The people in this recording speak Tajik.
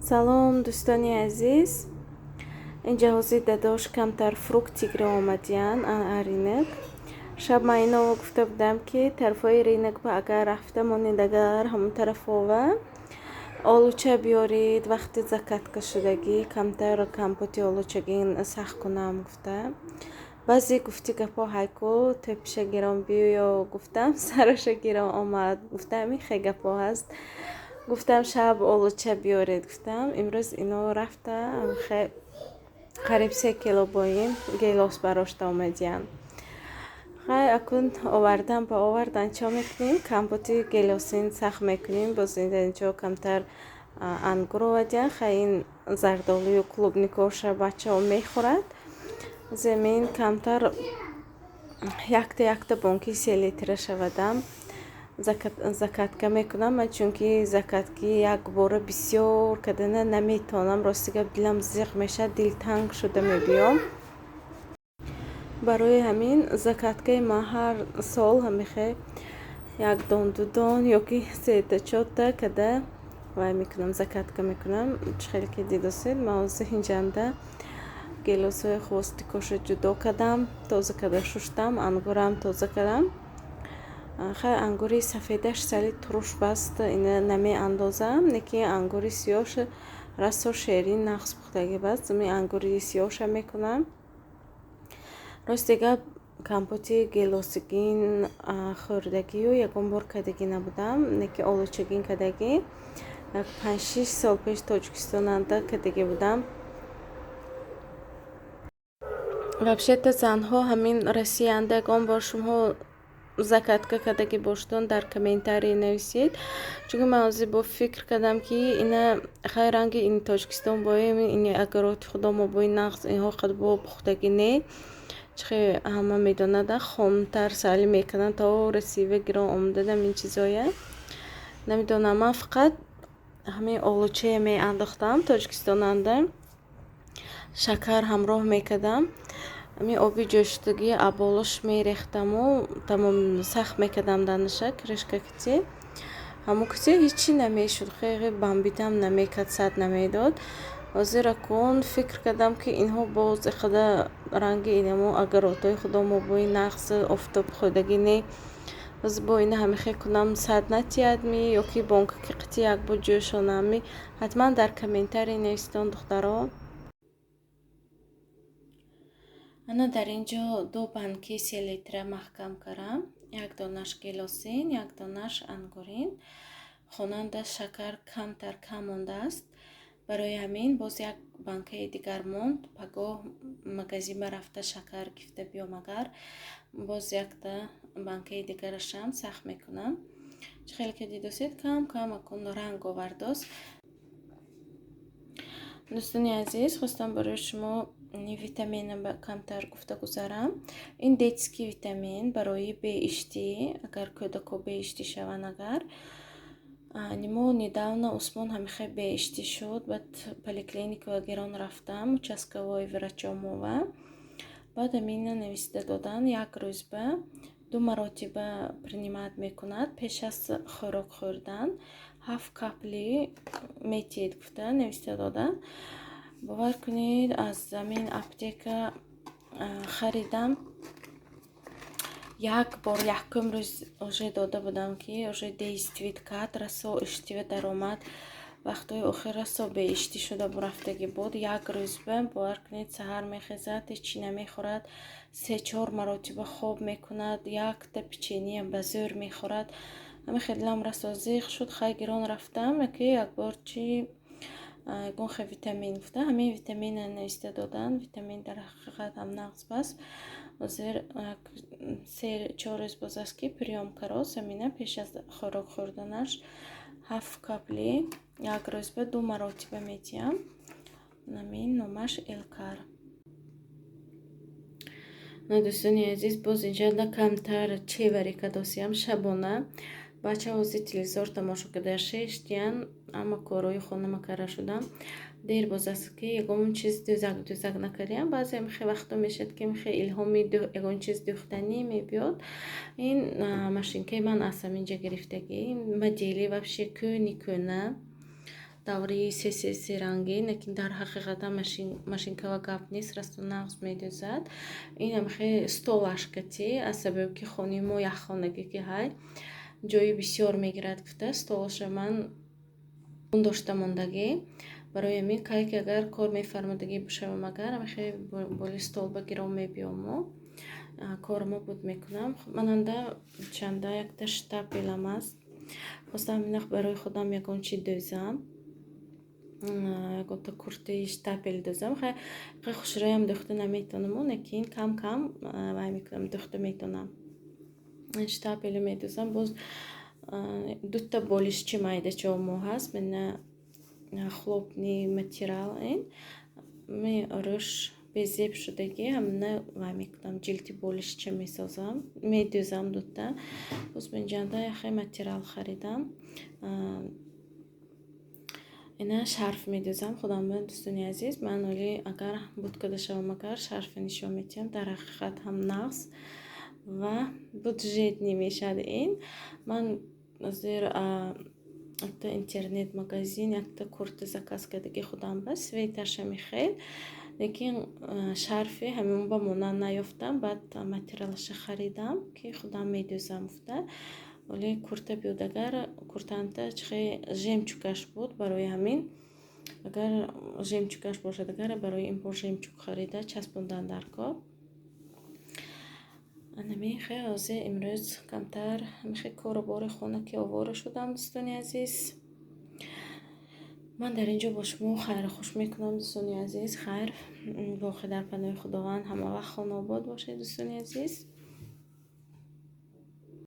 Салом, дӯстони азиз. Инҷа ҳозир дадош камтар фрукты гира омадиян рынок. Шаб ман иново гуфта будам, ки тарафҳои рынок ба агар рафта монед, агар ҳамон тарафова олуча биёред, вақти закатка шудагӣ камтар компоти олучагин сахт кунам гуфта. Баъзе гуфти гапҳо ҳайку тӯпиша гирон биё гуфтам, сараша гирон омад гуфтам, ин хе гапҳо ҳаст. Гуфтам, шаб олуча биёред гуфтам. Имрӯз ино рафта хе қариб 3 кило боин гелос барошта омадиян. Хай, акун овардан ба овардан чо мекунем? Компоти гелосин сахт мекунем. Боз инҷо камтар ангур овардиян. Хай, ин зардолую клубникоша бачаҳо мехӯрад. Замин камтар якта якта бонки 3 литра шавадам закатка мекунам ман, чунки закатки якбора бисёр кардана наметавонам. Рости гап, дилам зиқ мешавад, дилтанг шуда мебиём. Барои ҳамин закаткаи ман ҳар сол ҳамихе як дон, ду дон ёки сета чорта када вай мекунам, закатка мекунам. Чӣ хеле ки дидосед, ман ҳозир инҷанда гелосҳои хвостикоша ҷудо кардам, тоза карда шуштам, ангурам тоза кардам. Хай, ангури сафедаш сали туруш баст, ина намеандозам, лекин ангури сиёҳш расо шерин, нағз пухтагӣ баст, ми ангури сиёҳша мекунам. Рости гап, компоти гелосигин хӯрдагию ягон бор кардагӣ набудам, лекин олучагин кардагӣ як 5-6 сол пеш Тоҷикистонанда кардагӣ будам. Вообще-то, занҳо, ҳамин Россиянда ягон бор шумо закатка кардагӣ бошедон, дар комментарий нависед, чунки ман ҳозир бо фикр кардам, ки ина хай ранги ин Тоҷикистон боем, ини огороди худомо бои нағз, инҳо қад бо пухтагӣ не. Чихе ҳама медонада, хомтар сали мекунанд, то Россия гирон омададам ин чизоя. Намедонам, ман фақат ҳамин олучае меандохтам Тоҷикистонанда, шакар ҳамроҳ мекардам, ҳамин оби ҷӯшидагии аболош мерехтаму тамом сахт мекардам данаша крышка кити. Ҳамон кити ҳечи намешуд, хеле бомбидам намекард, сад намедод. Ҳозир акун фикр кардам, ки инҳо боз иқадар ранги инамо огородҳои худомо бои нағз, офтоб хӯрдагӣ не. Ҳозир бо ина ҳамихе кунам, сад натиядми ё ки бонкаки қити якбор ҷӯшонамми? Ҳатман дар комментарий нависитон, духтаро. Ана дар ин ҷо ду банки 3 литра маҳкам кардам, як донаш гелосин, як донаш ангурин. Хонанда шакар камтар кам мондааст, барои ҳамин боз як банкаи дигар монд. Пагоҳ магазин ба рафта шакар гирифта биём, агар боз якта банкаи дигарашам сахт мекунам. Чӣ хеле ки дидосед, кам кам акун ранг овардост. Дӯстони азиз, хостам барои шумо витамина камтар гуфта гузарам. Ин детский витамин барои беиштӣ, агар кӯдако беиштӣ шаванд. Агар мо недавно Усмон ҳамихе беиштӣ шуд, баъд поликлиника гирон рафтам, участковой врачомова, баъд ҳамина нависида додан, як рӯзба ду маротиба принимать мекунад, пеш аз хӯрок хӯрдан ҳафт капли метиҳед гуфта нависта додан. Бовар кунед, аз ҳамин аптека харидам, як бор якум рӯз уже дода будам, ки уже действует кард, расо иштива даромад. Вақтҳои охир расо беиштӣ шуда бурафтагӣ буд. Як рӯзба, бовар кунед, саҳар мехезад, ҳечи намехӯрад, се чор маротиба хоб мекунад, якта печенье ба зӯр мехӯрад. Ҳамин хел дилам расо зиқ шуд. Хай, гирон рафтам, ки якбор чи ягон хел витамин гуфта, ҳамин витамина нависта додан. Витамин дар ҳақиқат ҳам нағз баст. Ҳозир 3-4 рӯз боз аст, ки приём карост. Ҳамина пеш аз хӯрок хӯрданаш ҳафт капли як рӯзба ду маротиба метиҳам. Ҳамин номаш Элкар. Дӯстони азиз, боз инҷа камтар чевари кадосиям шабона. Бача ҳозир телевизор тамошо карда шештиян, аммо корҳои хонама кара шудам. Дер боз аст, ки ягон чиз дӯзак дӯзак накардиям. Баъзе михе вақто мешавад, ки михе илҳоми ягон чиз дӯхтанӣ мебиёд. Ин машинкаи ман аз ҳаминҷа гирифтагӣ, модели вообще кӯни кӯна. Даври се серангӣ, лекин дар ҳақиқата машинкава гап нест, расто нағз медӯзад. Инам хеле столаш кати, аз сабаби ки хонаи мо яххонагӣ ки ҳай, ҷои бисёр мегирад гуфта, столаша ман дошта мондагӣ. Барои ҳамин кае ки агар кор мефармудагӣ бошавам, агар хеле боли стол ба гиром мебиёму кормо буд мекунам. Мананда чанда якта штапелам аст. Хостам инах барои худам ягон чи дӯзам, ягонта куртаи штапел дӯзам. Хеле хушрӯям дӯхта наметавонаму, лекин кам кам вай мекунам, дӯхта метавонам. Штапеле медӯзам. Боз дута болишчи майдачао мо ҳаст, мана хлопковый материал, ин рӯш безеб шудагӣ, ҳамина вай мекунам, ҷилди болишча месозам, медӯзам дута. Боз инҷанда яхе материал харидам, ина шарф медӯзам худам. Дӯстони азиз, ман оли агар буд карда шавам, агар шарфе нишон медиҳам, дар ҳақиқат ҳам нағз ва бюджетный мешавад. Ин ман зер якта интернет магазин якта курта заказ кардагӣ худам ба цветаша мехел, лекин шарфи ҳамин ба монанд наёфтам. Баъд материалаша харидам, ки худам медӯзам гуфта. Вале курта биёд, агар куртанта чихе жемчугаш буд, барои ҳамин агар жемчугаш бошад, агар барои ин бор жемчуг харида часпондан дар кор. Анами хе ҳозир имрӯз камтар мехе кору бори хона ки овора шудам. Дӯстони азиз, ман дар ин ҷо бо шумо хайру хуш мекунам. Дӯстони азиз, хайр, боқӣ дар паноҳи Худованд, ҳамавақт хонаобод бошед, дӯстони азиз.